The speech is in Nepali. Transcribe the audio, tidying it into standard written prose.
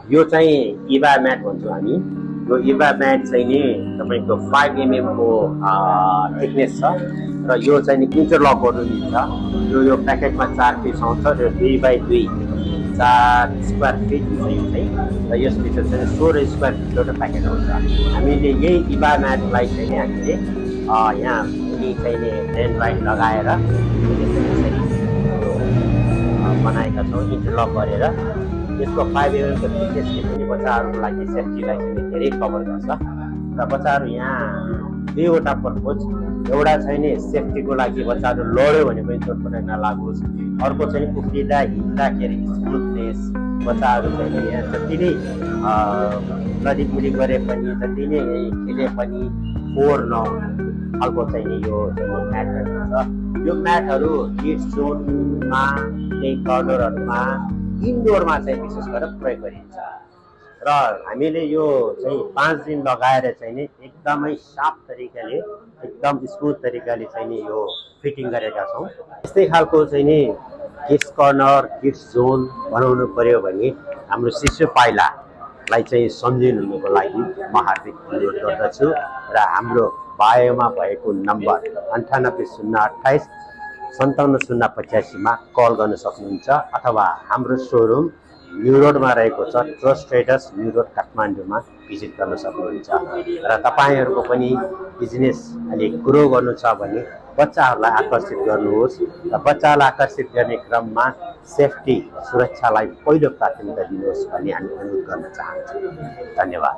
यो चाहिँ इभा म्याट भन्छौँ हामी। यो इभा म्याट चाहिँ नि तपाईँको 5 mm को थिकनेस छ र यो चाहिँ नि इन्टरलकहरू दिन्छ। यो प्याकेटमा 4 पिस आउँछ र 2x2 4 स्क्वायर फिट हुन्छ यो चाहिँ, र यसभित्र चाहिँ 16 स्क्वायर फिट एउटा प्याकेट आउँछ। हामीले यही इभा म्याटलाई चाहिँ हामीले यहाँ मुनि चाहिँ नि रेन लाइन लगाएर बनाएका छौँ इन्टरलक गरेर। यसको 5 mm को थिकनेसले पनि बच्चाहरूको लागि सेफ्टीलाई चाहिँ धेरै कभर गर्छ र बच्चाहरू यहाँ दुईवटा पर्पज, एउटा चाहिँ नि सेफ्टीको लागि बच्चाहरू लड्यो भने पनि चोटपटक नलागोस्, अर्को चाहिँ उफ्रिँदा हिँड्दाखेरि स्मुथनेस, बच्चाहरू चाहिँ यहाँ जति नै लडिमुडी गरे पनि जति नै खेले पनि फोहोर नहुने खालको चाहिँ नि यो म्याटहरू छ। यो म्याटहरू किड्स जोनमा केही कर्नरहरूमा इन्डोरमा चाहिँ विशेष गरेर प्रयोग गरिन्छ र हामीले यो चाहिँ 5 दिन लगाएर चाहिँ नि एकदमै साफ तरिकाले एकदम स्मुथ तरिकाले चाहिँ नि यो फिटिङ गरेका छौँ। यस्तै खालको चाहिँ नि किड्स कर्नर किड्स जोन बनाउनु पर्यो भने हाम्रो शिशु पाइलालाई चाहिँ सम्झिनुको लागि म हार्दिक अनुरोध गर्दछु र हाम्रो बायोमा भएको नम्बर 980828 578085 मा कल गर्न सक्नुहुन्छ अथवा हाम्रो सोरुम न्यू रोडमा रहेको छ, ट्रस्ट ट्रेडर्स न्यू रोड काठमाडौँमा भिजिट गर्न सक्नुहुन्छ। र तपाईँहरूको पनि बिजनेस अलिक ग्रो गर्नु छ भने बच्चाहरूलाई आकर्षित गर्नुहोस् र बच्चालाई आकर्षित गर्ने क्रममा सेफ्टी सुरक्षालाई पहिलो प्राथमिकता दिनुहोस् भन्ने हामी अनुरोध गर्न चाहन्छौँ। धन्यवाद।